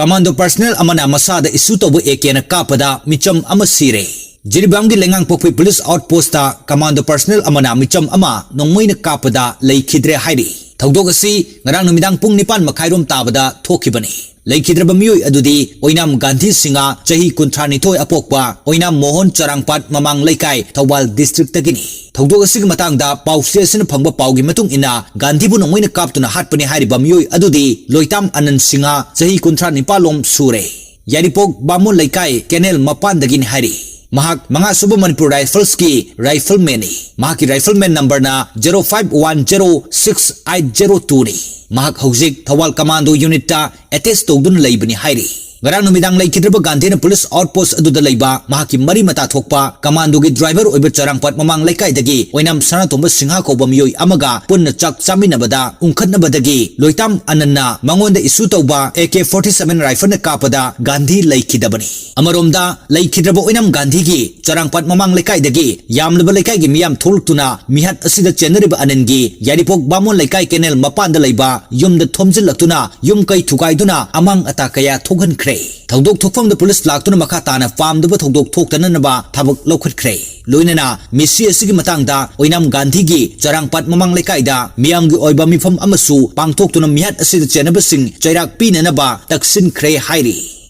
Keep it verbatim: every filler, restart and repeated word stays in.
Commando personnel ꯑꯃꯅ ꯃꯁꯥꯗ issue ꯇꯧꯕ A K ꯅ ꯀꯥꯞꯄꯗ ꯃꯤꯆꯝ ꯑꯃ ꯁꯤꯔꯦ꯫ ꯖꯤꯔꯤꯕꯥꯝꯒꯤ ꯂꯩꯉꯥꯡꯄꯣꯛꯄꯤ police outpost ꯇ commando personnel ꯑꯃꯅ ꯃꯤꯆꯝ ꯑꯃ ꯅꯣꯡꯃꯩꯅ ꯀꯥꯞꯄꯗ ꯂꯩꯈꯤꯗ꯭ꯔꯦ ꯍꯥꯏꯔꯤ꯫ ꯊꯧꯗꯣꯛ ꯑꯁꯤ ꯉꯔꯥꯡ ꯅꯨꯃꯤꯗꯥꯡ ꯄꯨꯡ ꯅꯤꯄꯥꯟ ꯃꯈꯥꯏꯔꯣꯝ ꯇꯥꯕꯗ ꯊꯣꯛꯈꯤꯕꯅꯤ꯫ ꯂꯩꯈꯤꯗ꯭ꯔꯕ ꯃꯤꯑꯣꯏ ꯑꯗꯨꯗꯤ ꯑꯣꯏꯅꯥꯝ ꯒꯥꯟꯙꯤ ꯁꯤꯡꯍ, ꯆꯍꯤ ꯀꯨꯟꯊ꯭ꯔꯥ ꯅꯤꯊꯣꯏ ꯑꯄꯣꯛꯄ, ꯑꯣꯏꯅꯥꯝ ꯃꯣꯍꯣꯟ, ꯆꯔꯥꯡꯄꯥꯠ ꯃꯃꯥꯡ ꯂꯩꯀꯥꯏ, ꯊꯧꯕꯥꯜ district ꯇꯒꯤꯅꯤ꯫ ꯊꯧꯗꯣꯛ ꯑꯁꯤꯒꯤ ꯃꯇꯥꯡꯗ ꯄꯥꯎꯆꯦ ꯑꯁꯤꯅ ꯐꯪꯕ ꯄꯥꯎꯒꯤ ꯃꯇꯨꯡ ꯏꯟꯅ, ꯒꯥꯟꯙꯤꯕꯨ ꯅꯣꯡꯃꯩꯅ ꯀꯥꯞꯇꯨꯅ ꯍꯥꯠꯄꯅꯤ ꯍꯥꯏꯔꯤꯕ ꯃꯤꯑꯣꯏ ꯑꯗꯨꯗꯤ ꯂꯣꯏꯇꯥꯝ ꯑꯅꯟ ꯁꯤꯡꯍ, ꯆꯍꯤ ꯀꯨꯟꯊ꯭ꯔꯥ ꯅꯤꯄꯥꯟ ꯂꯣꯝ ꯁꯨꯔꯦ꯫ ꯌꯥꯏꯔꯤꯄꯣꯛ ꯕꯥꯃꯣꯟ ꯂꯩꯀꯥꯏ, ꯀꯦꯅꯦꯜ ꯃꯄꯥꯟꯗꯒꯤꯅꯤ ꯍꯥꯏꯔꯤ꯫ ꯃꯍꯥꯛ ꯃꯉꯥ ꯁꯨꯕ ꯃꯅꯤꯄꯨꯔ Rifles ꯀꯤ rifleman ꯅꯤ꯫ ꯃꯍꯥꯛꯀꯤ rifleman number ꯅ zero five one zero six eight zero two ꯅꯤ꯫ ꯃꯍꯥꯛ ꯍꯧꯖꯤꯛ ꯊꯧꯕꯥꯜ commando unit ꯇ attach ꯇꯧꯗꯨꯅ ꯂꯩꯕꯅꯤ ꯍꯥꯏꯔꯤ꯫ ꯉꯔꯥꯡ ꯅꯨꯃꯤꯗꯥꯡ ꯂꯩꯈꯤꯗ꯭ꯔꯕ ꯒꯥꯟꯙꯤꯅ police outpost ꯑꯗꯨꯗ ꯂꯩꯕ ꯃꯍꯥꯛꯀꯤ ꯃꯔꯤ ꯃꯇꯥ ꯊꯣꯛꯄ commando ꯒꯤ driver ꯑꯣꯏꯕ ꯆꯔꯥꯡꯄꯥꯠ ꯃꯃꯥꯡ ꯂꯩꯀꯥꯏꯗꯒꯤ ꯑꯣꯏꯅꯥꯝ ꯁꯅꯥꯇꯣꯝꯕ ꯁꯤꯡꯍ ꯀꯧꯕ ꯃꯤꯑꯣꯏ ꯑꯃꯒ ꯄꯨꯟꯅ ꯆꯥꯛ ꯆꯥꯃꯤꯟꯅꯕꯗ ꯎꯪꯈꯠꯅꯕꯗꯒꯤ ꯂꯣꯏꯇꯥꯝ ꯑꯅꯟꯅ ꯃꯉꯣꯟꯗ issue ꯇꯧꯕ A K forty seven rifle ꯅ ꯀꯥꯞꯄꯗ ꯒꯥꯟꯙꯤ ꯂꯩꯈꯤꯗꯕꯅꯤ꯫ ꯑꯃꯔꯣꯝꯗ, ꯂꯩꯈꯤꯗ꯭ꯔꯕ ꯑꯣꯏꯅꯥꯝ ꯒꯥꯟꯙꯤꯒꯤ ꯆꯔꯥꯡꯄꯥꯠ ꯃꯃꯥꯡ ꯂꯩꯀꯥꯏꯗꯒꯤ ꯌꯥꯝꯂꯕ ꯂꯩꯀꯥꯏꯒꯤ ꯃꯤꯌꯥꯝ ꯊꯣꯛꯂꯛꯇꯨꯅ ꯃꯤꯍꯥꯠ ꯑꯁꯤꯗ ꯆꯦꯟꯅꯔꯤꯕ ꯑꯅꯟꯒꯤ ꯌꯥꯏꯔꯤꯄꯣꯛ ꯕꯥꯃꯣꯟ ꯂꯩꯀꯥꯏ ꯀꯦꯅꯦꯜ ꯃꯄꯥꯟꯗ ꯂꯩꯕ ꯌꯨꯝꯗ ꯊꯣꯝꯖꯤꯜꯂꯛꯇꯨꯅ ꯌꯨꯝ ꯀꯩ ꯊꯨꯒꯥꯏꯗꯨꯅ ꯑꯃꯥꯡ ꯑꯇꯥ ꯀꯌꯥ ꯊꯣꯛꯍꯟꯈ꯭ꯔꯦ꯫ ꯊꯧꯗꯣꯛ ꯊꯣꯛꯐꯝꯗ police ꯂꯥꯛꯇꯨꯅ ꯃꯈꯥ ꯇꯥꯅ ꯄꯥꯝꯗꯕ ꯊꯧꯗꯣꯛ ꯊꯣꯛꯇꯅꯅꯕ ꯊꯕꯛ ꯂꯧꯈꯠꯈ꯭ꯔꯦ꯫ ꯂꯣꯏꯅꯅ ꯃꯤꯁꯤ ꯑꯁꯤꯒꯤ ꯃꯇꯥꯡꯗ ꯑꯣꯏꯅꯥꯝ ꯒꯥꯟꯙꯤꯒꯤ ꯆꯔꯥꯡꯄꯥꯠ ꯃꯃꯥꯡ ꯂꯩꯀꯥꯏꯗ ꯃꯤꯌꯥꯝꯒꯤ ꯑꯣꯏꯕ ꯃꯤꯐꯝ ꯑꯃꯁꯨ ꯄꯥꯡꯊꯣꯛꯇꯨꯅ ꯃꯤꯍꯥꯠ ꯑꯁꯤꯗ ꯆꯦꯟꯅꯕꯁꯤꯡ ꯆꯩꯔꯥꯛ ꯄꯤꯅꯅꯕ ꯇꯛꯁꯤꯟꯈ꯭ꯔꯦ ꯍꯥꯏꯔꯤ꯫